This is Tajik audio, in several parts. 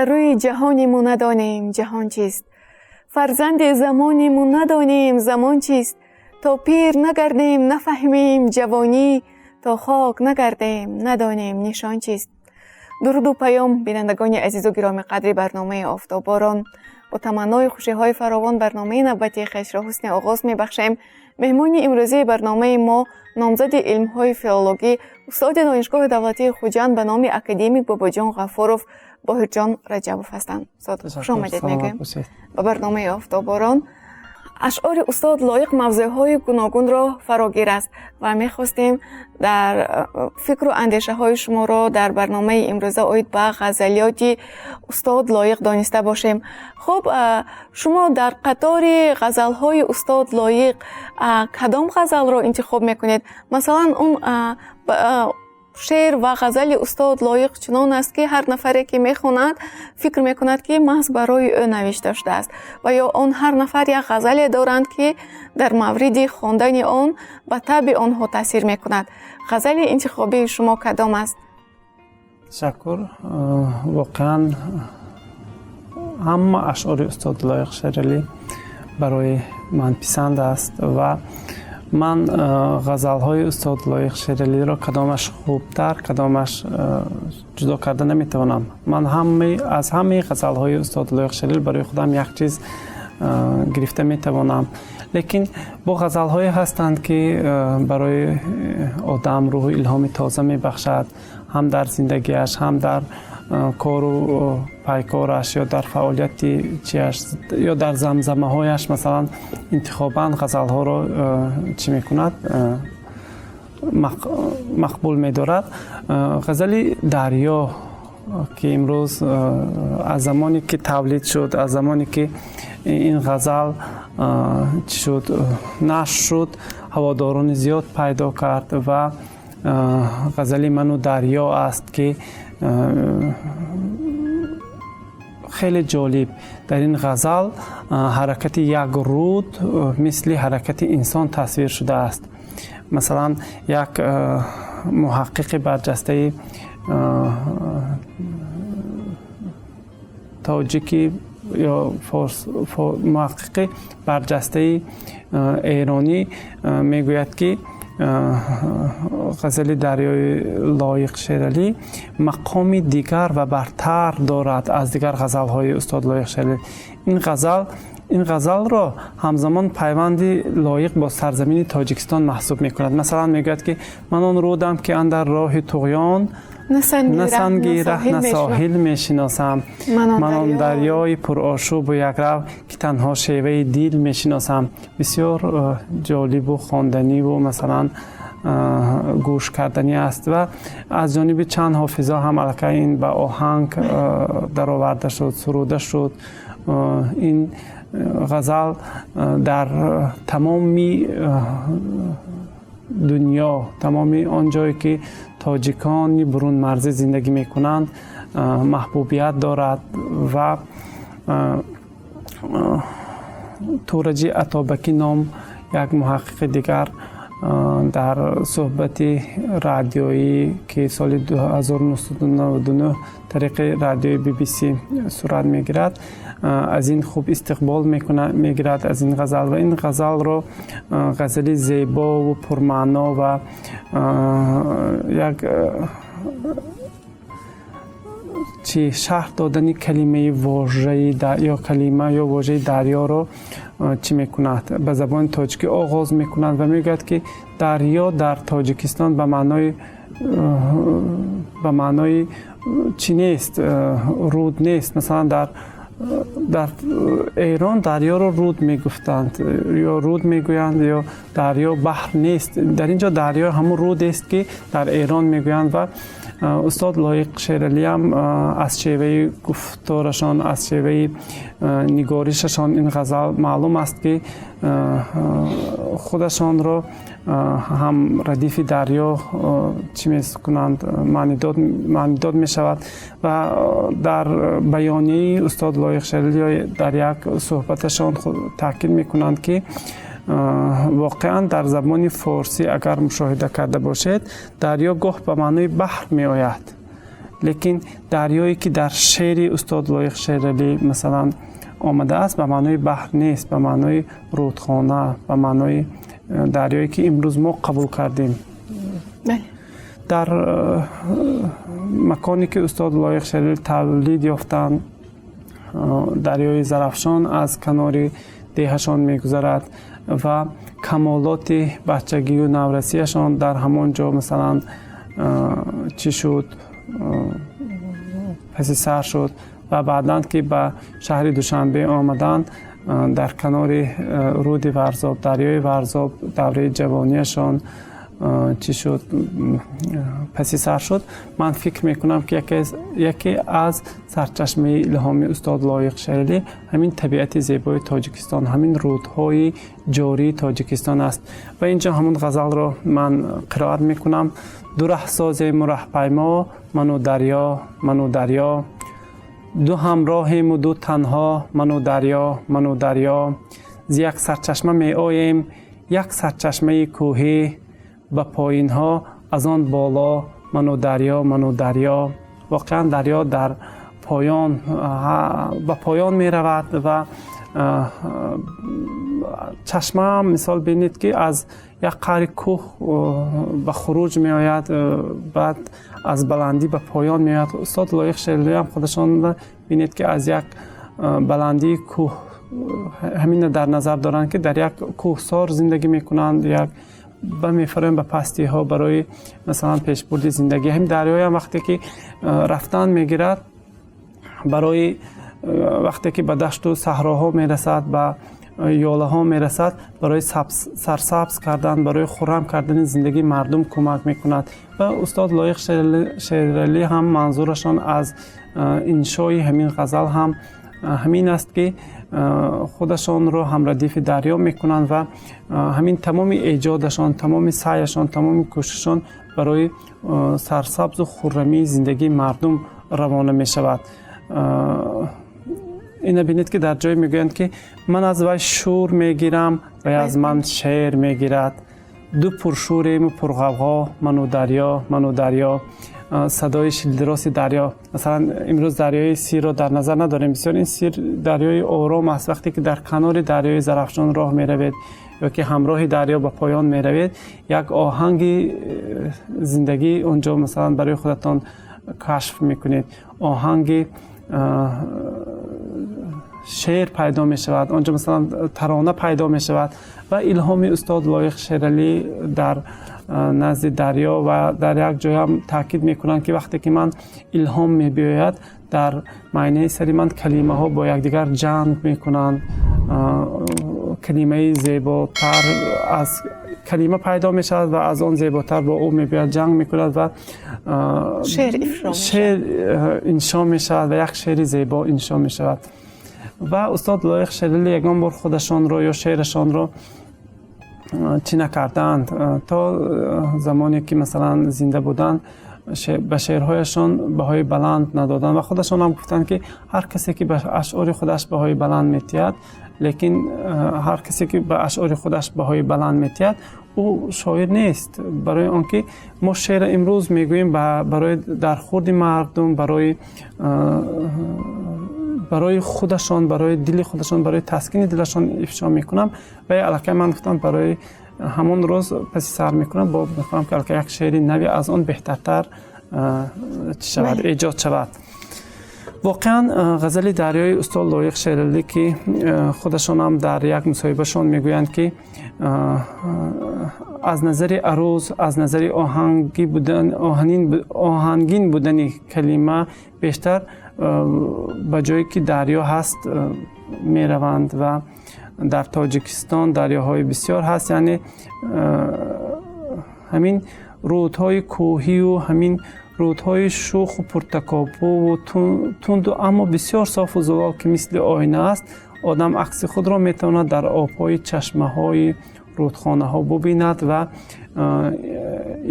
Дар рӯи ҷаҳонему надонем ҷаҳон чист, фарзанди замонему надонем замон чист. То пир нагардем, нафаҳмем ҷавонӣ, то хок нагардем, надонем нишон чист. Дуруду паём, бинандагони азизу гиромиқадри барномаи «Офтобборон». Бо таманнои хушиҳои фаровон барномаи навбатии хешро ҳусни оғоз мебахшем. Меҳмони имрӯзии барномаи мо номзади илмҳои филологӣ, устоди Донишгоҳи давлатии Хуҷанд ба номи академик Бобоҷон Ғафуров Боҳирҷон Раҷабов ҳастанд. Устод, хушомадед мегӯем ба барномаи «Офтобборон». Ашъори устод Лоиқ мавзӯъҳои гуногунро фарогир аст ва мехостем дар фикру андешаҳои шуморо дар барномаи имрӯза оид ба ғазалиёти устод Лоиқ дониста бошем. Хуб, шумо дар қатори ғазалҳои устод Лоиқ кадом ғазалро интихоб мекунед? Масалан, он шеър ва ғазали устод Лоиқ чунон аст, ки ҳар нафаре, ки мехонад, фикр мекунад, ки маҳз барои ӯ навишта шудааст. Ва ё он ҳар нафар як ғазале доранд, ки дар мавриди хондани он ба табъи онҳо таъсир мекунад. Ғазали интихобии шумо кадом аст? Ташаккур. Воқеан, ҳама ашъори устод Лоиқ Шералӣ барои ман писанд аст ва ман ғазалҳои устод Лоиқ Шералиро кадомаш хубтар, кадомаш ҷудо карда наметавонам. Ман аз ҳамаи ғазалҳои устод Лоиқ Шералӣ барои худам як чиз гирифта метавонам. Лекин бо ғазалҳое ҳастанд, ки барои одам рӯҳу илҳоми тоза мебахшад, ҳам дар зиндагиаш, ҳам дар кору пайкораш ё дар фаъолияти чиаш ё дар замзамаҳояш. Масалан, интихобан ғазалҳоро чӣ мекунад, мақбул медорад. Ғазали «Дарё», ки имрӯз аз замоне ки тавлид шуд, аз замоне ки ин ғазал чӣ шуд, нашр шуд, ҳаводорони зиёд пайдо кард ва ғазали «Ману дарё» аст, ки хеле ҷолиб дар ин ғазал ҳаракати як руд мисли ҳаракати инсон тасвир шудааст. Масалан, як муҳаққиқи барҷастаи тоҷики ё форс, муҳаққиқи барҷастаи эронӣ мегӯяд, ки ғазали «Дарёи» Лоиқ Шералӣ мақоми дигар ва бартар дорад аз дигар ғазалҳои устод Лоиқ Шералӣ. Ин ғазалро ҳамзамон пайванди Лоиқ бо сарзамини Тоҷикистон маҳсуб мекунад. Масалан, мегӯяд, ки ман он рудам, ки андар роҳи туғён на санги раҳ, на соҳил мешиносам, ман он дарёи пурошӯбу якрав, ки танҳо шеваи дил мешиносам. Бисёр ҷолибу хонданиву, масалан, гӯш карданӣ аст ва аз ҷониби чанд ҳофизо ҳам аллакай ин ба оҳанг дароварда шуд, суруда шуд. Ин ғазал дар тамоми дунё, тамоми он ҷое ки тоҷикони бурунмарзӣ зиндагӣ мекунанд, маҳбубият дорад. Ва Тураҷи Атобакӣ ном як муҳаққиқи дигар дар суҳбати радиоӣ, ки соли 1999 тариқи радиои BBC сурат мегирад, аз ин хуб истиқбол мегирад аз ин ғазал ва ин ғазалро ғазали зебову пурмаъно ва як чи шарҳ додани калимаи вожаи ё калима ё вожаи дарёро чӣ мекунад, ба забони тоҷикӣ оғоз мекунад ва мегӯяд, ки дарё дар Тоҷикистон ба маънои чӣ нест, руд нест. Масалан, дар Эрон дарёро руд мегуфтанд ё руд мегӯянд, ё дарё баҳр нест. Дар ин ҷо дарё ҳамун рудест, ки дар Эрон мегӯянд. Ва устод Лоиқ Шералиам аз шеваи гуфторашон, аз шеваи нигоришашон ин ғазал маълум аст, ки худашонро ҳам радифи дарё чӣ мекунанд, маънидод мешавад. Ва дар баёнияи устод Лоиқ Шералӣ дар як суҳбаташон таъкид мекунанд, ки воқеан дар забони форсӣ, агар мушоҳида карда бошед, дарё гоҳ ба маънои баҳр меояд. Лекин дарёе ки дар шеъри устод Лоиқ Шералӣ, масалан, омадааст, ба маънои баҳр нест, ба маънои рӯдхона, ба маънои дарёе ки имрӯз мо қабул кардем. Дар маконе ки устод Лоиқ Шералӣ тавлид ёфтанд, дарёи Зарафшон аз канори деҳашон мегузарад ва камолоти бачагию наврасиашон дар ҳамон ҷо, масалан, чӣ шуд, паси сар шуд ва баъдан ки ба шаҳри Душанбе омаданд, дар канори рӯди Варзоб, дарёи Варзоб давраи ҷавониашон чӣ шуд, паси сар шуд. Ман фикр мекунам, ки яке аз сарчашмаи илҳоми устод Лоиқ Шералӣ ҳамин табиати зебои Тоҷикистон, ҳамин рӯдҳои ҷории Тоҷикистон аст. Ва инҷо ҳамун ғазалро ман қироат мекунам. Ду раҳсозему раҳпаймо, ману дарё, ману дарё, ду ҳамроҳему ду танҳо, ману дарё, ману дарё, зи як сарчашма меоем, як сарчашмаи кӯҳӣ, ба поинҳо аз он боло, ману дарё, ману дарё. Воқеан, дарё дар поён ба поён меравад ва чашмаам, мисол, бинед, ки аз як қаъри кӯҳ ба хуруҷ меояд, баъд аз баландӣ ба поён меояд. Устод Лоиқ Шералиам худашон, бинед, ки аз як баландии кӯҳ ҳамина дар назар доранд, ки дар як кӯҳсор зиндагӣ мекунанд, як ба мефароем ба пастиҳо барои, масалан, пешбурди зиндагӣ. Ҳамин дарёям вақте ки рафтан мегирад, барои вақте ки ба дашту саҳроҳо мерасад, ба ёлаҳо мерасад, барои сарсабз кардан, барои хуррам кардани зиндагии мардум кӯмак мекунад. Ва устод Лоиқ Шералӣ ҳам манзурашон аз иншои ҳамин ғазал ҳам ҳамин аст, ки худашонро ҳамрадифи дарё мекунанд ва ҳамин тамоми эҷодашон, тамоми саъяшон, тамоми кӯшишон барои сарсабзу хуррамии зиндагии мардум равона мешавад. Ина бинед, ки дар ҷое мегӯянд, ки ман аз вай шӯр мегирам, вай аз ман шеър мегирад, ду пуршӯрему пурғавғо, ману дарё, ману дарё. Садои шилдироси дарё, масалан, имрӯз дарёи Сирро дар назар надорем бисёр, ин Сир дарёи ором аст. Вақте ки дар канори дарёи Зарафшон роҳ меравед ё ки ҳамроҳи дарё ба поён меравед, як оҳанги зиндагӣ он ҷо, масалан, барои худатон кашф мекунед, оҳанги шеър пайдо мешавад он ҷо, масалан, тарона пайдо мешавад. Ва илҳоми устод Лоиқ Шералӣ дар назди дарё. Ва дар як ҷоям таъкид мекунанд, ки вақте ки ман илҳом мебиёяд, дар майнаи сари ман калимаҳо бо якдигар ҷанг мекунанд, калимаи зеботар аз калима пайдо мешавад ва аз он зеботар бо ӯ мебиёяд, ҷанг мекунад ва шеър иншо мешавад ва як шеъри зебо иншо мешавад. Ва устод Лоиқ Шералӣ ягон бор худашонро ё шеърашонро чӣ накардаанд. То замоне ки, масалан, зинда буданд, ба шеърҳояшон баҳои баланд надоданд ва худашон ҳам гуфтанд, ки ҳар касе ки ба ашъори худаш баҳои баланд метиҳад, лекин ҳар касе ки ба ашъори худаш баҳои баланд метиҳад, ӯ шоир нест. Барои он ки мо шеъра имрӯз мегӯем барои дар хурди мардум, барои худашон, барои дили худашон, барои таскини дилашон ифшо мекунам. Ва аллакай ман гуфтам, барои ҳамон рӯз паси сар мекунам, бо мехоҳам, ки аллакай як шеъри нави аз он беҳтартар чӣ шавад, эҷод шавад. Воқеан, ғазали дарёи устод Лоиқ Шералӣ, ки худашонам дар як мусоҳибашон мегӯянд, ки аз назари аруз, аз назари оҳангин будани калима бештар ба ҷое ки дарё ҳаст мераванд. Ва дар Тоҷикистон дарёҳои бисёр ҳаст, яъне ҳамин рӯдҳои кӯҳию ҳамин рӯдҳои шуху пуртакопуву тунду, аммо бисёр софу зулол, ки мисли оина аст, одам акси худро метавонад дар обҳои чашмаҳои рӯдхонаҳо бубинад. Ва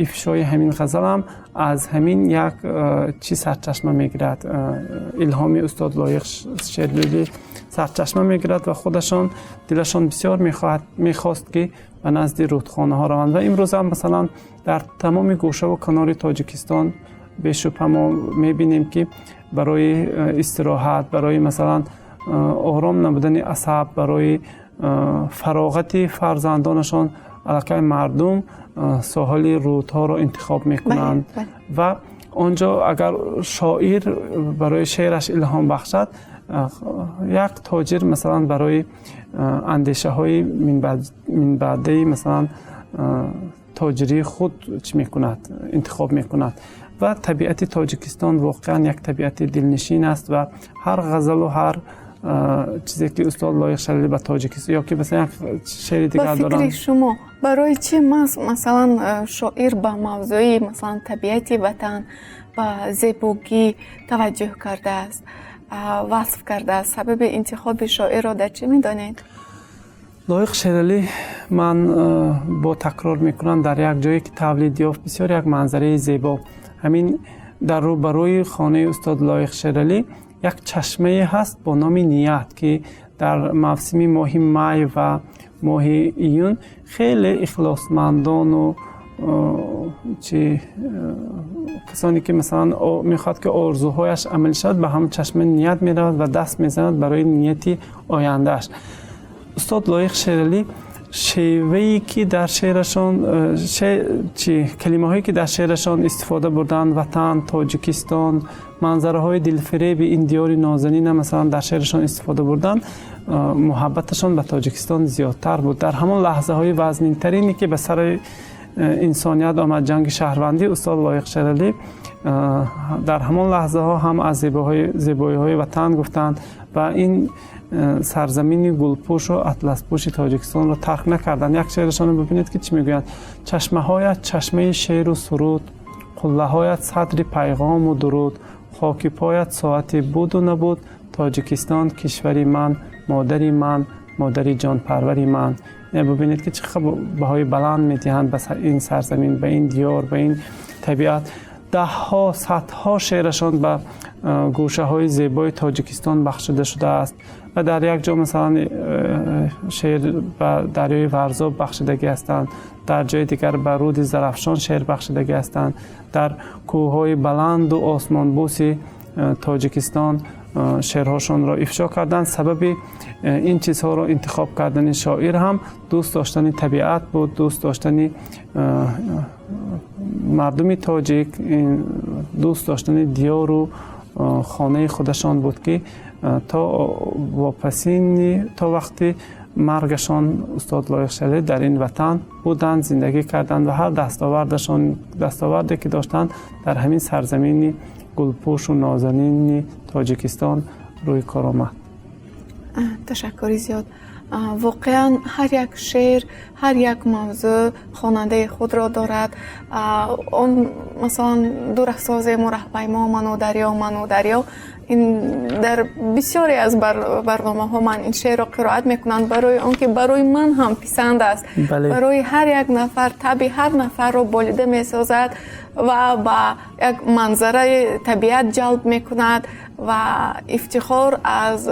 ифшои ҳамин ғазалам аз ҳамин як чӣ сарчашма мегирад, илҳоми устод Лоиқ Шералӣ сарчашма мегирад. Ва худашон дилашон бисёр мехост, ки ба назди рӯдхонаҳо раванд. Ва имрӯзам, масалан, дар тамоми гӯшаву канори Тоҷикистон Бешубҳа мо мебинем, ки барои истироҳат, барои масалан ором набудани асаб, барои фароғати фарзандонашон аллакай мардум соҳили рӯдҳоро интихоб мекунанд ва он ҷо агар шоир барои шеъраш илҳом бахшад, як тоҷир масалан барои андешаҳои минбаъдаи масалан тоҷирии худ чӣ мекунад, интихоб мекунад. Ва табиати Тоҷикистон воқеан як табиати дилнишин аст ва ҳар ғазалу ҳар чизе ки устод Лоиқ Шералӣ ба Тоҷикистон ё ки масалан як шеъри дигар доранд. Ба фикри шумо барои чӣ масалан шоир ба мавзӯи масалан табиати ватан, ба зебогӣ таваҷҷӯҳ кардааст, васф кардааст? Сабаби интихоби шоирро дар чӣ медонед? Лоиқ Шералӣ, ман бо такрор мекунам, дар як ҷое ки тавлид ёфт, бисёр як манзараи зебо. Ҳамин дар рӯбарӯи хонаи устод Лоиқ Шералӣ як чашмае ҳаст бо номи Ният, ки дар мавсими моҳи май ва моҳи июн хеле ихлосмандону чи касоне ки масалан мехоҳад ки орзуҳояш амалӣ шавад, ба ҳамон чашмаи Ният меравад ва даст мезанад барои нияти ояндааш. Устод Лоиқ Шералӣ шевае ки дар шеърашон, чи калимаҳое ки дар шеърашон истифода бурданд, ватан, Тоҷикистон, манзараҳои дилфиреби ин диёри нозанина масалан дар шеърашон истифода бурданд, муҳаббаташон ба Тоҷикистон зиёдтар буд. Дар ҳамон лаҳзаҳои вазнинтарине ки ба сари инсоният омад, ҷанги шаҳрвандӣ, устод Лоиқ Шералӣ дар ҳамон лаҳзаҳо ҳам аз зебоиҳои ватан гуфтанд ва ин сарзамини гулпӯшу атласпӯши Тоҷикистонро тарк накарданд. Як шеърашонро бибинед ки чӣ мегӯянд: чашмаҳоят чашмаи шеру суруд, қуллаҳоят садри пайғому дуруд, хоки поят соати буду набуд, Тоҷикистон кишвари ман, модари ман, модари ҷонпарвари ман. Бибинед ки чӣ қадр баҳои баланд медиҳанд ба ин сарзамин, ба ин диёр, ба ин табиат. Даҳҳо, садҳо шеърашон ба гӯшаҳои зебои Тоҷикистон бахшида шудааст ва дар як ҷо масалан шеър ба дарёи Варзоб бахшидагӣ ҳастанд, дар ҷои дигар ба рӯди Зарафшон шеър бахшидагӣ ҳастанд, дар кӯҳҳои баланду осмонбӯси Тоҷикистон шеърҳошонро ифшо карданд. Сабаби ин чизҳоро интихоб кардани шоир ҳам дӯст доштани табиат буд, дӯст доштани мардуми тоҷик, дӯст доштани диёру хонаи худашон буд, ки то вопасини то вақти маргашон устод Лоиқ Шералӣ дар ин ватан буданд, зиндагӣ карданд ва ҳар дастоварде ки доштанд дар ҳамин сарзамини гулпӯшу нозанини Тоҷикистон рӯи кор омад. Ташаккури зиёд. Воқеан ҳар як шеър, ҳар як мавзӯъ хонандаи худро дорад. Он масалан дурахсозему раҳпаймо ману дарё, ману дарё, ин дар бисёре аз барномаҳо ман ин шеърро қироат мекунам, барои он ки барои ман ҳам писанд аст, барои ҳар як нафар таби ҳар нафарро болида месозад ва ба як манзараи табиат ҷалб мекунад ва ифтихор аз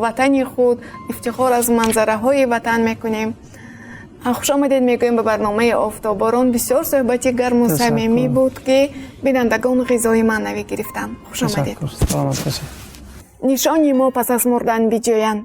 ватани худ, ифтихор аз манзараҳои ватан мекунем. Хуш омадед мегӯем ба барномаи Офтоборон. Бисёр суҳбати гарму самимӣ буд, ки бинандагон ғизои маънавӣ гирифтанд. Хуш омадед. Нишони мо пас аз мурдан биҷӯянд,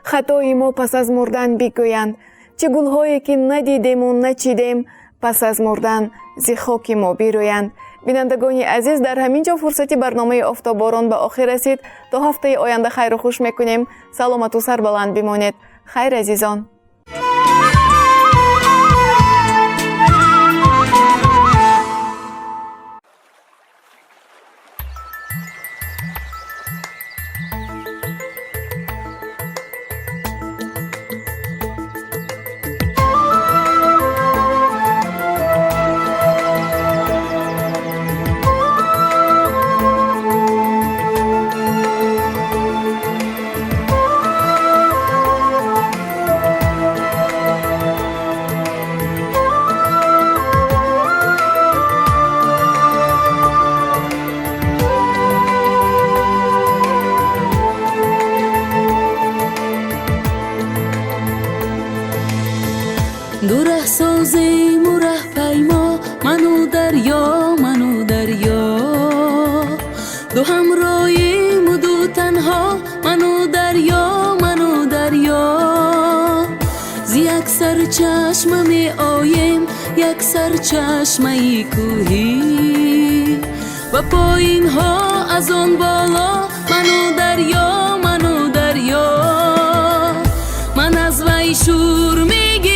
хатои мо пас аз мурдан бигӯянд, чӣ гулҳое ки надидему начидем, пас аз мурдан зи хоки мо бирӯянд. Бинандагони азиз, дар ҳамин ҷо фурсати барномаи Офтоборон ба охир расид. То ҳафтаи оянда хайру хуш мекунем. Саломату сарбаланд бимонед. Хайр, азизон. Дурахсозему раҳпаймо, ману дарё, ману дарё. Чашмаи кӯҳӣ ва поинҳо аз он боло, ману дарё, ману дарё, ман аз вай шур мегирам.